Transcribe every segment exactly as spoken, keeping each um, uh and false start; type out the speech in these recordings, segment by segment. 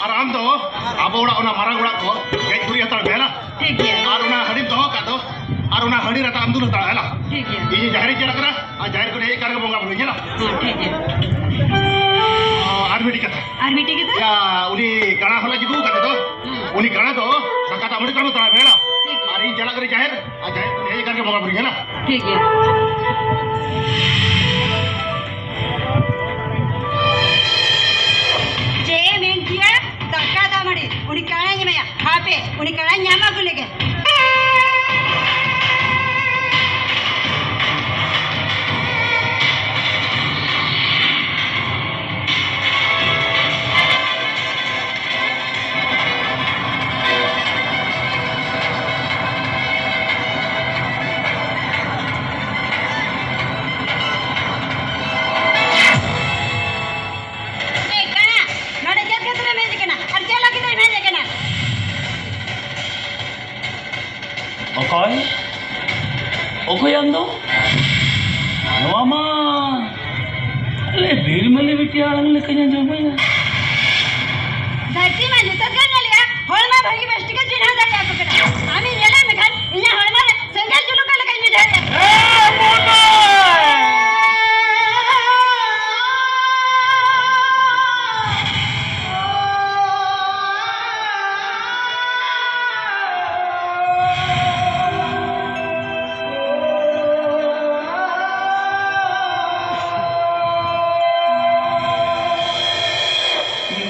ᱟᱨ ᱟᱢ ᱫᱚ ᱟᱵᱚ ᱚᱲᱟᱜ, ᱚᱱᱟ ᱢᱟᱨᱟᱝ ᱚᱲᱟᱜ ᱠᱚ ᱜᱮᱡ ᱜᱩᱨᱤᱡ ᱦᱟᱛᱟᱲ ᱢᱮ, ᱦᱮᱞᱟ᱾ ᱴᱷᱤᱠ ᱜᱮᱭᱟ᱾ ᱟᱨ ᱚᱱᱟ ᱦᱟᱺᱰᱤᱢ ᱫᱚᱦᱚ ᱠᱟᱜ ᱫᱚ, ᱟᱨ ᱚᱱᱟ ᱦᱟᱺᱰᱤ ᱨᱟᱛᱟ ᱟᱢ ᱫᱩᱞ ᱦᱟᱛᱟᱲᱟ, ᱦᱮᱞᱟ᱾ ᱴᱷᱤᱠ ᱜᱮᱭᱟ᱾ ᱤᱧ ᱡᱟᱦᱮᱨ ᱤᱧ ᱪᱟᱞᱟᱜ ᱠᱟᱱᱟ, ᱟᱨ ᱡᱟᱦᱮᱨ ᱠᱷᱚᱱ ᱦᱮᱡ ᱠᱟᱛᱮ ᱵᱚᱸᱜᱟ ᱵᱩᱨᱩᱧ ᱧᱮᱞᱟ᱾ ᱦᱮᱸ, ᱴᱷᱤᱠ ᱜᱮᱭᱟ᱾ ᱟᱨ ᱢᱤᱫᱴᱤᱡ ᱠᱟᱛᱷᱟ᱾ ᱟᱨ ᱢᱤᱫᱴᱤᱡ ᱠᱟᱛᱷᱟ? ᱭᱟ, ᱩᱱᱤ ᱠᱟᱬᱟ ᱦᱚᱞᱟ ᱡᱩᱜᱩ ᱠᱟᱛᱮ ᱫᱚ, ᱦᱮᱸ᱾ ᱩᱱᱤ ᱠᱟᱬᱟ ᱫᱚ ᱫᱟᱠᱟ ᱫᱟᱜ ᱢᱟᱹᱰᱤ ᱠᱟᱬᱟ ᱛᱟᱲᱟ ᱵᱮᱲᱟ᱾ ᱴᱷᱤᱠ ᱜᱮᱭᱟ᱾ ᱟᱨ ᱤᱧ ᱪᱟᱞᱟᱜ ᱠᱟᱹᱱᱟᱹᱧ ᱡᱟᱦᱮᱨ, ᱟᱨ ᱡᱟᱦᱮᱨ ᱠᱷᱚᱱ ᱦᱮᱡ ᱠᱟᱛᱮ ᱵᱚᱸᱜᱟ ᱵᱩᱨᱩᱧ ᱧᱮᱞᱟ᱾ ᱴᱷᱤᱠ ᱜᱮᱭᱟ᱾ ᱪᱮᱫ ᱮ ᱢᱮᱱ ᱠᱮᱭᱟ? ᱫᱟᱠᱟ ᱫᱟᱜ ᱢᱟᱹᱰᱤ ᱩᱱᱤ ᱠᱟᱬᱟᱧ ᱮᱢᱟᱭᱟ᱾ ᱦᱟᱯᱮ, ᱩᱱᱤ ᱠᱟᱬᱟᱧ ᱧᱟᱢ ᱟᱹᱜᱩ ᱞᱮᱜᱮ᱾ ᱮ ᱠᱟᱬᱟ, ᱱᱚᱰᱮ ᱪᱮᱫ ᱠᱷᱟᱹᱛᱤᱨ ᱮᱢ ᱦᱮᱡ ᱟᱠᱟᱱᱟ? ᱟᱨ ᱪᱮᱫ ᱞᱟᱹᱜᱤᱫ ᱮᱢ ᱦᱮᱡ ᱟᱠᱟᱱᱟ? ᱚᱠᱚᱭ? ᱚᱠᱚᱭ ᱟᱢ ᱫᱚ? ᱱᱚᱣᱟ ᱢᱟ ᱟᱞᱮ ᱵᱤᱨ ᱢᱟᱹᱞᱤ ᱵᱤᱴᱤ ᱟᱲᱟᱝ ᱞᱮᱠᱟᱧ ᱟᱸᱡᱚᱢᱮᱫᱼᱟ᱾ ᱫᱷᱟᱹᱨᱛᱤ ᱢᱟ ᱧᱩᱛᱟᱹᱛ ᱜᱮᱢ ᱧᱮᱞᱮᱜᱼᱟ, ᱦᱚᱲ ᱢᱟ ᱵᱷᱟᱹᱜᱤ ᱵᱮᱥ ᱴᱷᱤᱠᱮ ᱪᱤᱱᱦᱟᱹ ᱫᱟᱲᱮᱭᱟᱠᱚ ᱠᱟᱱᱟ᱾ ᱟᱢᱤᱧ ᱧᱮᱞᱮᱫ ᱢᱮᱠᱷᱟᱱ ᱤᱧᱟᱹᱜ ᱦᱚᱲᱢᱚ ᱨᱮ ᱥᱮᱸᱜᱮᱞ ᱡᱩᱞᱩᱜ ᱠᱟᱱ ᱞᱮᱠᱟᱧ ᱵᱩᱡᱷᱟᱹᱣᱮᱫᱼᱟ᱾ ᱮ ᱢᱚᱱᱮ!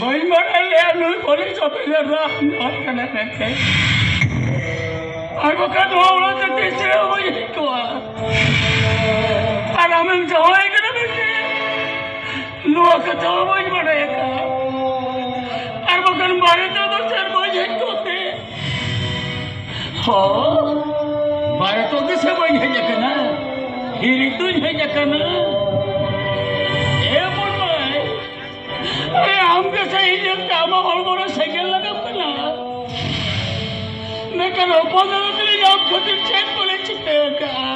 ᱵᱟᱹᱧ ᱵᱟᱲᱟᱭ ᱞᱮᱫᱼᱟ ᱱᱩᱭ ᱯᱩᱞᱤᱥ ᱚᱯᱷᱤᱥᱟᱨ ᱫᱚ ᱟᱢ ᱫᱚ ᱠᱟᱱᱟ ᱢᱮᱱᱛᱮ᱾ ᱟᱨ ᱵᱟᱠᱷᱟᱱ ᱱᱚᱣᱟ ᱚᱲᱟᱜ ᱛᱮ ᱛᱤᱥ ᱨᱮᱦᱚᱸ ᱵᱟᱹᱧ ᱦᱮᱡ ᱠᱚᱜᱼᱟ᱾ ᱟᱨ ᱟᱢᱮᱢ ᱡᱟᱶᱟᱭ ᱠᱟᱱᱟ ᱢᱮᱱᱛᱮ ᱱᱚᱣᱟ ᱠᱟᱛᱷᱟ ᱦᱚᱸ ᱵᱟᱹᱧ ᱵᱟᱲᱟᱭ ᱟᱠᱟᱫᱼᱟ᱾ ᱟᱨ ᱵᱟᱠᱷᱟᱱ ᱵᱟᱨᱮ ᱛᱮᱫᱚ ᱥᱮᱨ ᱵᱟᱹᱧ ᱦᱮᱡ ᱠᱚᱜ ᱛᱮ᱾ ᱦᱚᱸ, ᱵᱟᱨᱮ ᱛᱚ ᱫᱤᱥᱟᱹ ᱵᱟᱹᱧ ᱦᱮᱡ ᱟᱠᱟᱱᱟ, ᱦᱤᱨᱤ ᱫᱩᱧ ᱦᱮᱡ ᱟᱠᱟᱱᱟ᱾ ᱮ ᱵᱚᱱ ᱵᱟᱲᱟᱭ, ᱟᱨᱮ ᱟᱢ ᱜᱮᱥᱮ ᱤᱧ ᱧᱮᱞᱛᱮ ᱟᱢᱟᱜ ᱦᱚᱲᱢᱚ ᱨᱮ ᱥᱮᱸᱜᱮᱞ ᱞᱟᱜᱟᱣ ᱠᱟᱱᱟ᱾ ᱢᱮᱱᱠᱷᱟᱱ ᱦᱚᱯᱚᱱ ᱫᱟᱫᱟ ᱛᱟᱹᱞᱤᱧ ᱟᱢ ᱠᱷᱟᱹᱛᱤᱨ ᱪᱮᱫ ᱠᱚᱞᱮ ᱪᱤᱠᱟᱹ ᱟᱠᱟᱫᱼᱟ?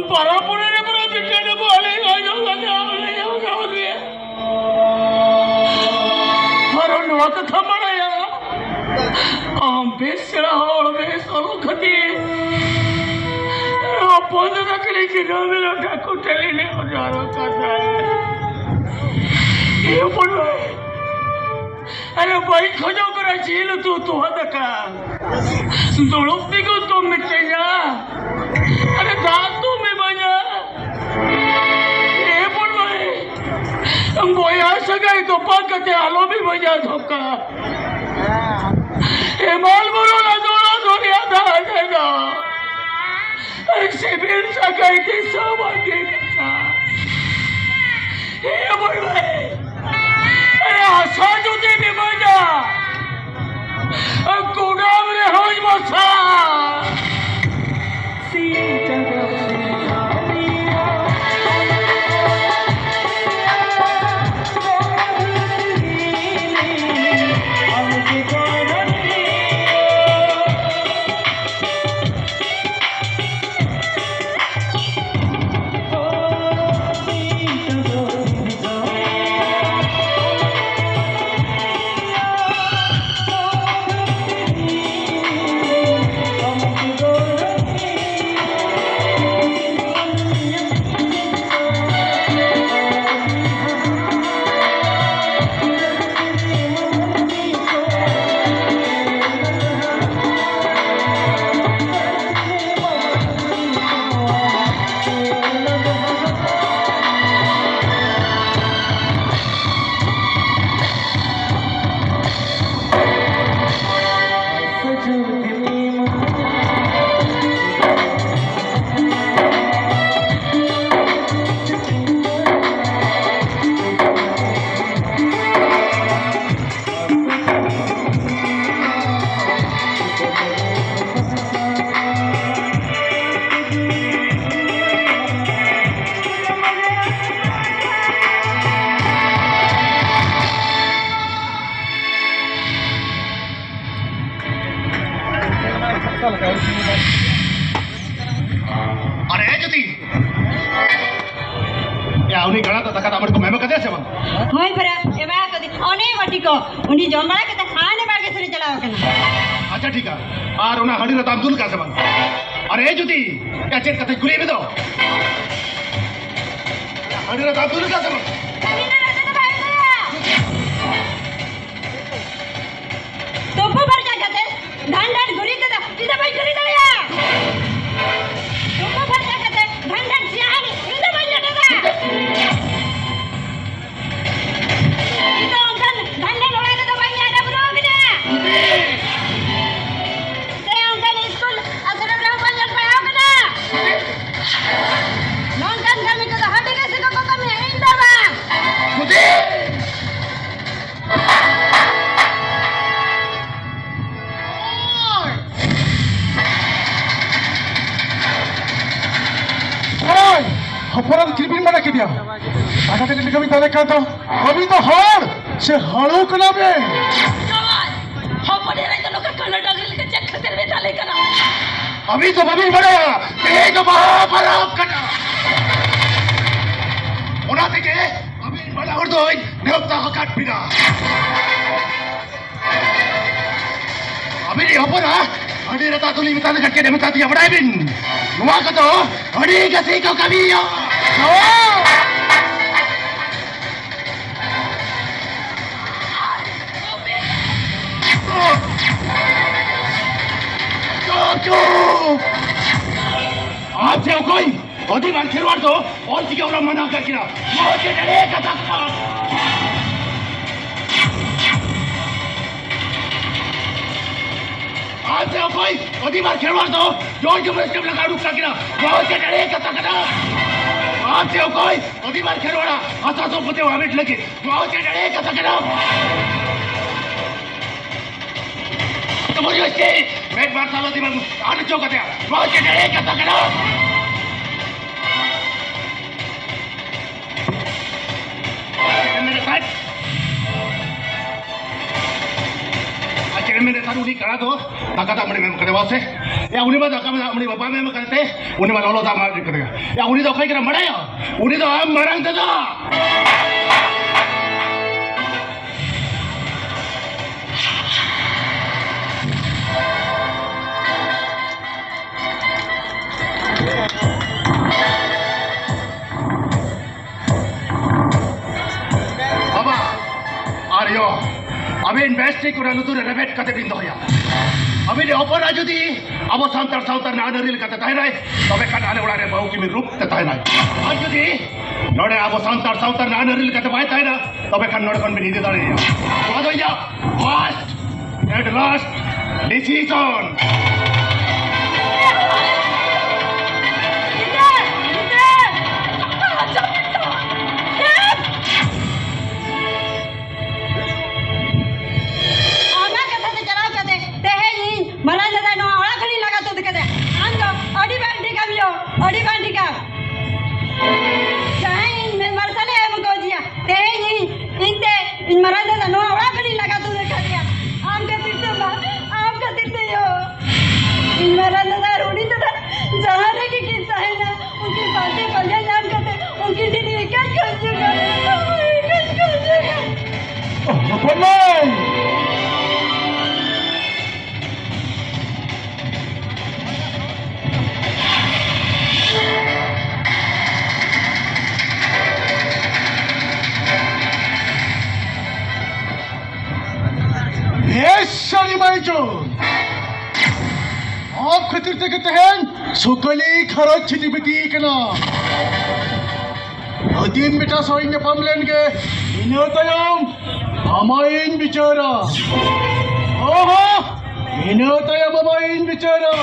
ᱯᱟᱨᱟ ᱯᱩᱨᱤ ᱨᱮ ᱯᱩᱨᱟᱹ ᱵᱤᱴᱟᱹ ᱰᱟᱹᱵᱩ ᱟᱞᱮ ᱞᱟᱡᱟᱣ ᱞᱟᱡᱟᱣ ᱞᱮ ᱧᱟᱢ ᱠᱟᱣᱫᱮᱭᱟ᱾ ᱠᱟᱛᱷᱟ ᱵᱟᱲᱟᱭᱟ᱾ ᱟᱢ ᱵᱮᱥ ᱥᱮᱬᱟ ᱦᱚᱲ, ᱵᱮᱥ ᱚᱞᱚᱜ ᱠᱷᱟᱹᱛᱤᱨ ᱦᱚᱯᱚᱱ ᱫᱟᱫᱟ ᱛᱟᱹᱞᱤᱧ ᱜᱤᱫᱽᱨᱟᱹ ᱢᱮᱨᱚᱢ ᱰᱟᱠᱩ ᱴᱷᱮᱱ ᱞᱤᱧ ᱚᱰᱟᱨ ᱟᱠᱟᱫᱟ᱾ ᱤᱭᱟᱹ ᱵᱚᱞᱮ, ᱟᱨᱮ ᱵᱟᱹᱧ ᱠᱷᱚᱡᱚᱜ ᱠᱟᱱᱟ ᱡᱤᱞ ᱩᱛᱩ, ᱛᱚᱣᱟ ᱫᱟᱠᱟ᱾ ᱫᱩᱲᱩᱵ ᱛᱤᱸᱜᱩ ᱠᱚ ᱢᱤᱛᱟᱹᱧᱟ, ᱟᱨᱮ ᱫᱟᱜ ᱫᱚᱢ ᱮᱢᱟᱹᱧᱟ᱾ ᱮ ᱵᱚᱞᱮ, ᱵᱚᱭᱦᱟ ᱥᱟᱹᱜᱟᱹᱭ ᱛᱚᱯᱟ ᱠᱟᱛᱮ ᱟᱞᱚᱢ ᱤᱢᱟᱹᱧᱟ ᱫᱷᱳᱠᱟ᱾ ᱮᱢᱟᱱ ᱵᱚᱨᱚᱱ ᱟᱫᱚᱲᱟ ᱫᱚᱨᱭᱟ ᱫᱷᱟᱨᱮ ᱫᱚ ᱥᱤᱵᱤᱞ ᱥᱟᱹᱜᱟᱹᱭ ᱫᱤᱥᱟᱹ ᱵᱟᱝ ᱜᱮ ᱠᱟᱛᱷᱟ᱾ ᱮ ᱵᱚᱞᱮ, ᱟᱨᱮ ᱦᱟᱥᱟ ᱡᱩᱫᱤᱢ ᱤᱢᱟᱹᱧᱟ, ᱠᱩᱰᱟᱹᱢ ᱨᱮᱦᱚᱸᱧ ᱵᱟᱥᱟ᱾ ᱟᱨᱮ ᱡᱩᱫᱤ ᱭᱟ, ᱩᱱᱤ ᱜᱟᱰᱟ ᱫᱚ ᱫᱟᱠᱟ ᱫᱟᱜ ᱢᱟᱹᱰᱤ ᱠᱚᱢ ᱮᱢ ᱠᱟᱫᱮᱭᱟ ᱥᱮ ᱵᱟᱝ? ᱦᱳᱭ ᱯᱟᱨᱟ, ᱮᱢᱟ ᱠᱟᱫᱮ᱾ ᱚᱱᱮ ᱵᱟᱹᱴᱤ ᱠᱚ, ᱩᱱᱤ ᱡᱚᱢ ᱵᱟᱲᱟ ᱠᱟᱛᱮ ᱦᱟᱱᱮ ᱵᱟᱲᱜᱮ ᱥᱮᱫ ᱮ ᱪᱟᱞᱟᱣ ᱟᱠᱟᱱᱟ᱾ ᱟᱪᱪᱷᱟ, ᱴᱷᱤᱠᱟ᱾ ᱟᱨ ᱚᱱᱟ ᱦᱟᱺᱰᱤ ᱨᱮ ᱫᱟᱢ ᱫᱩᱞ ᱠᱟᱜ ᱥᱮ ᱵᱟᱝ? ᱟᱨ ᱮ ᱡᱩᱫᱤ, ᱮ, ᱪᱮᱫ ᱠᱟᱛᱷᱟᱧ ᱠᱩᱞᱤᱭᱮᱫ ᱢᱮ ᱫᱚ? ᱦᱟᱺᱰᱤ ᱨᱮ ᱫᱟᱢ ᱫᱩᱞ ᱠᱟᱜ ᱥᱮ ᱵᱟᱝ? ᱛᱩᱯᱩ ᱯᱷᱟᱨᱪᱟ ᱠᱟᱛᱮ ᱰᱷᱟᱱ ᱰᱷᱟᱱ ᱜᱩᱨᱤᱡ ᱛᱮᱫᱚ ᱤᱧ ᱫᱚ ᱵᱟᱹᱧ ᱜᱩᱨᱤᱡ ᱫᱟᱲᱮᱭᱟᱜᱼᱟ᱾ ᱛᱩᱯᱩ ᱯᱷᱟᱨᱪᱟ ᱠᱟᱛᱮ ᱰᱷᱟᱱ ᱰᱷᱟᱱ ᱥᱤᱭᱟᱦᱟᱱ ᱤᱧ ᱫᱚ ᱵᱟᱹᱧ ᱡᱚᱴᱮᱫᱟ᱾ ᱤᱧ ᱫᱚ ᱚᱱᱠᱟᱱ ᱰᱷᱟᱱ ᱰᱷᱟᱱ ᱚᱲᱟᱜ ᱨᱮᱫᱚ ᱵᱟᱹᱧ ᱦᱟᱨᱟ ᱵᱩᱨᱩ ᱟᱠᱟᱱᱟ᱾ ᱥᱮ ᱚᱱᱠᱟᱱ ᱤᱥᱠᱩᱞ ᱟᱥᱲᱟ ᱨᱮᱦᱚᱸ ᱵᱟᱹᱧ ᱚᱞ ᱯᱟᱲᱦᱟᱣ ᱟᱠᱟᱱᱟ᱾ ᱱᱚᱝᱠᱟᱱ ᱠᱟᱹᱢᱤ ᱠᱚᱫᱚ ᱦᱟᱹᱵᱤ ᱜᱮ ᱥᱮ ᱠᱚ ᱠᱟᱹᱢᱤᱭᱟ, ᱤᱧ ᱫᱚ ᱵᱟᱝ᱾ ᱳᱭ! ᱦᱚᱯᱚᱱ ᱟᱫᱚ ᱪᱮᱫ ᱵᱤᱱ ᱢᱟᱱᱟ ᱠᱮᱫᱮᱭᱟ? ᱟᱪᱪᱷᱟ, ᱪᱮᱫ ᱞᱮᱠᱟ ᱵᱤᱱ ᱫᱟᱲᱮ ᱠᱟᱱ ᱫᱚ? ᱟᱹᱵᱤᱱ ᱫᱚ ᱦᱚᱲ ᱥᱮ ᱦᱟᱹᱲᱩ ᱠᱟᱱᱟ ᱵᱤᱱ? ᱡᱟᱶᱟᱭ! ᱦᱚᱯᱚᱱ ᱮᱨᱟ ᱫᱚ ᱱᱚᱝᱠᱟ ᱠᱟᱱᱟ ᱰᱟᱝᱨᱤ ᱞᱮᱠᱟ ᱪᱮᱫ ᱠᱷᱟᱹᱛᱤᱨ ᱵᱤᱱ ᱫᱟᱞᱮ ᱠᱟᱱᱟ? ᱟᱹᱵᱤᱱ ᱫᱚ ᱵᱟᱹᱵᱤᱱ ᱵᱟᱲᱟᱭᱟ, ᱛᱮᱦᱮᱧ ᱫᱚ ᱵᱟᱦᱟ ᱯᱚᱨᱚᱵᱽ ᱠᱟᱱᱟ᱾ ᱚᱱᱟ ᱛᱮᱜᱮ ᱟᱹᱵᱤᱱ ᱵᱟᱱᱟ ᱦᱚᱲ ᱫᱚᱧ ᱱᱮᱣᱛᱟ ᱟᱠᱟᱫ ᱵᱤᱱᱟ᱾ ᱟᱹᱵᱤᱱᱤᱡ ᱦᱚᱯᱚᱱᱟ ᱟᱹᱰᱤ ᱨᱮᱛᱟ ᱛᱩᱞᱤ ᱢᱮᱛᱟ ᱫᱮ ᱠᱟᱴᱠᱮ ᱢᱮᱛᱟ ᱫᱮᱭᱟ, ᱵᱟᱲᱟᱭ ᱵᱤᱱ? ᱱᱚᱣᱟ ᱠᱚᱫᱚ ᱟᱹᱰᱤ ᱜᱟᱛᱮ ᱠᱚ ᱠᱟᱹᱢᱤᱭᱟ᱾ ᱪᱩᱯ, ᱪᱩᱯ! ᱟᱢ ᱥᱮ ᱚᱠᱚᱭ? ᱚᱫᱷᱤᱵᱟᱨ ᱠᱷᱮᱨᱣᱟᱲ ᱫᱚ ᱚᱞ ᱪᱤᱠᱤ ᱚᱞᱚᱜ ᱢᱟᱱᱟ ᱟᱠᱟᱫ ᱠᱤᱱᱟ᱾ ᱱᱚᱣᱟ ᱪᱮᱫ ᱮᱲᱮ ᱠᱟᱛᱷᱟ ᱠᱟᱱᱟ? ᱟᱢ ᱥᱮ ᱚᱠᱚᱭ ᱚᱫᱷᱤᱵᱟᱨ ᱠᱷᱮᱨᱣᱟᱲ ᱫᱚ ᱡᱳᱨ ᱡᱚᱵᱚᱨᱫᱚᱥᱛᱤ ᱞᱟᱜᱟ ᱩᱰᱩᱠ ᱠᱟᱜ ᱠᱤᱱᱟ? ᱱᱚᱣᱟ ᱪᱮᱫ ᱮᱲᱮ ᱠᱟᱛᱷᱟ ᱠᱟᱱᱟ? ᱟᱢ ᱥᱮ ᱚᱠᱚᱭ ᱚᱫᱷᱤᱵᱟᱨ ᱠᱷᱮᱨᱣᱟᱲᱟᱜ ᱦᱟᱥᱟ ᱥᱚᱢᱯᱚᱛᱤ ᱦᱟᱢᱮᱴ ᱞᱟᱹᱜᱤᱫ? ᱱᱚᱣᱟ ᱪᱮᱫ ᱮᱲᱮ ᱠᱟᱛᱷᱟ ᱠᱟᱱᱟ? ᱛᱚᱵᱚ ᱡᱚᱥᱴᱤ ᱢᱮᱫ ᱢᱟᱨᱥᱟᱞ ᱟᱹᱫᱤ ᱵᱟᱹᱵᱩ ᱟᱨ ᱪᱚ ᱠᱟᱛᱮ ᱱᱚᱣᱟ ᱪᱮᱫ ᱮᱲᱮ ᱠᱟᱛᱷᱟ ᱠᱟᱱᱟ? ᱪᱮᱫ ᱮᱢ ᱢᱮᱱᱮᱫ ᱛᱟᱦᱮᱸᱫ? ᱟᱨ ᱪᱮᱫ ᱮᱢ ᱢᱮᱱᱮᱫ ᱛᱟᱦᱮᱸᱫ? ᱩᱱᱤ ᱠᱟᱬᱟ ᱫᱚ ᱫᱟᱠᱟ ᱫᱟᱜ ᱢᱟᱹᱰᱤ ᱮᱢ ᱠᱟᱫᱮ ᱵᱟᱝ ᱥᱮ? ᱭᱟ, ᱩᱱᱤ ᱢᱟ ᱫᱟᱠᱟ ᱢᱟ ᱫᱟᱜ ᱢᱟᱹᱰᱤ ᱵᱟᱵᱟ ᱮᱢ ᱠᱟᱫᱮ ᱛᱮ, ᱩᱱᱤ ᱢᱟ ᱞᱚᱞᱚ ᱫᱟᱜ ᱢᱟᱹᱰᱤ ᱠᱟᱫᱮ᱾ ᱭᱟ, ᱩᱱᱤ ᱫᱚ ᱚᱠᱚᱭ ᱠᱟᱱᱟ ᱵᱟᱲᱟᱭᱟ? ᱩᱱᱤ ᱫᱚ ᱟᱢ ᱢᱟᱨᱟᱝ ᱫᱟᱫᱟ᱾ ᱟᱹᱵᱤᱱ ᱵᱮᱥ ᱴᱷᱤᱠ ᱚᱱᱟ ᱞᱩᱛᱩᱨ ᱨᱮ ᱨᱮᱵᱮᱫ ᱠᱟᱛᱮ ᱵᱤᱱ ᱫᱚᱦᱚᱭᱟ᱾ ᱟᱹᱵᱤᱱ ᱚᱯᱚᱨᱟ ᱡᱩᱫᱤ ᱟᱵᱚ ᱥᱟᱱᱛᱟᱲ ᱥᱟᱶᱛᱟ ᱨᱮᱱᱟᱜ ᱟᱹᱱ ᱟᱹᱨᱤ ᱞᱮᱠᱟᱛᱮ ᱛᱟᱦᱮᱱᱟᱭ, ᱛᱚᱵᱮ ᱠᱷᱟᱱ ᱟᱞᱮ ᱚᱲᱟᱜ ᱨᱮ ᱵᱟᱹᱦᱩ ᱠᱤᱢᱤᱱ ᱨᱩᱯ ᱛᱮ ᱛᱟᱦᱮᱱᱟᱭ᱾ ᱟᱨ ᱡᱩᱫᱤ ᱱᱚᱰᱮ ᱟᱵᱚ ᱥᱟᱱᱛᱟᱲ ᱥᱟᱶᱛᱟ ᱨᱮᱱᱟᱜ ᱟᱹᱱ ᱟᱹᱨᱤ ᱞᱮᱠᱟᱛᱮ ᱵᱟᱭ ᱛᱟᱦᱮᱱᱟ, ᱛᱚᱵᱮ ᱠᱷᱟᱱ ᱱᱚᱰᱮ ᱠᱷᱚᱱ ᱵᱤᱱ ᱤᱫᱤ ᱫᱟᱲᱮᱭᱟᱜᱼᱟ᱾ ᱱᱚᱣᱟ ᱫᱚ ᱤᱧᱟᱹᱜ first and last decision᱾ ᱚᱱᱟ ᱠᱟᱛᱷᱟ ᱛᱮ ᱪᱟᱞᱟᱣ ᱠᱟᱛᱮ ᱛᱮᱦᱮᱧ ᱤᱧ ᱢᱟᱨᱟᱝ ᱫᱟᱫᱟ ᱱᱚᱣᱟ ᱚᱲᱟᱜ ᱠᱷᱚᱱᱤᱧ ᱞᱟᱜᱟ ᱛᱩᱫ ᱠᱟᱫᱮᱭᱟ᱾ ᱟᱢ ᱫᱚ ᱟᱹᱰᱤ ᱵᱟᱝ ᱴᱷᱤᱠᱟᱢ ᱭᱳ, ᱟᱹᱰᱤ ᱵᱟᱝ ᱴᱷᱤᱠᱟ᱾ ᱡᱟᱦᱟᱸᱭ ᱤᱧ ᱢᱮᱫ ᱢᱟᱨᱥᱟᱞᱮ ᱮᱢ ᱠᱟᱣᱫᱤᱧᱟ, ᱛᱮᱦᱮᱧ ᱤᱧ, ᱤᱧ ᱛᱮ, ᱤᱧ ᱢᱟᱨᱟᱝ ᱫᱟᱫᱟ ᱱᱚᱣᱟ ᱚᱲᱟᱜ ᱠᱷᱚᱱᱤᱧ ᱞᱟᱜᱟ ᱛᱩᱫ ᱠᱟᱫᱮᱭᱟ᱾ ᱟᱢ ᱠᱷᱟᱹᱛᱤᱨ ᱛᱮ ᱢᱟ, ᱟᱢ ᱠᱷᱟᱹᱛᱤᱨ ᱛᱮ ᱭᱳ᱾ ᱤᱧ ᱢᱟᱨᱟᱝ ᱫᱟᱫᱟ ᱟᱨ ᱦᱩᱰᱤᱧ ᱫᱟᱫᱟ ᱡᱟᱦᱟᱸ ᱨᱮᱜᱮ ᱠᱤᱱ ᱛᱟᱦᱮᱱᱟ, ᱩᱱᱠᱤᱱ ᱯᱟᱱᱛᱮ ᱯᱟᱸᱡᱟ ᱧᱟᱢ ᱠᱟᱛᱮ ᱩᱱᱠᱤᱱ ᱴᱷᱮᱱ ᱮᱠᱟᱭ ᱠᱷᱚᱡᱚᱜᱼᱟ, ᱮᱠᱟᱭ ᱠᱷᱚᱡᱚᱜᱼᱟ᱾ ᱦᱚᱯᱚᱱ ᱢᱟᱹᱭ! ᱦᱮᱸ, ᱥᱟᱹᱨᱤ ᱢᱟᱹᱭ ᱪᱚ! ᱟᱢ ᱠᱷᱟᱹᱛᱤᱨ ᱛᱮᱜᱮ ᱛᱮᱦᱮᱧ ᱥᱩᱠᱟᱹᱞᱤ ᱜᱷᱟᱨᱚᱸᱡᱽ ᱪᱷᱤᱛᱤ ᱵᱤᱛᱤ ᱠᱟᱱᱟ᱾ ᱟᱹᱫᱤᱢ ᱵᱮᱴᱟ ᱥᱟᱶ ᱤᱧ ᱧᱟᱯᱟᱢ ᱞᱮᱱ ᱜᱮ, ᱤᱱᱟᱹ ᱛᱟᱭᱚᱢ ᱟᱢᱟᱜ ᱤᱧ ᱵᱤᱪᱟᱹᱨᱟ᱾ ᱦᱚᱸ, ᱦᱚᱸ, ᱤᱱᱟᱹ ᱛᱟᱭᱚᱢ ᱟᱢᱟᱜ ᱤᱧ ᱵᱤᱪᱟᱹᱨᱟ᱾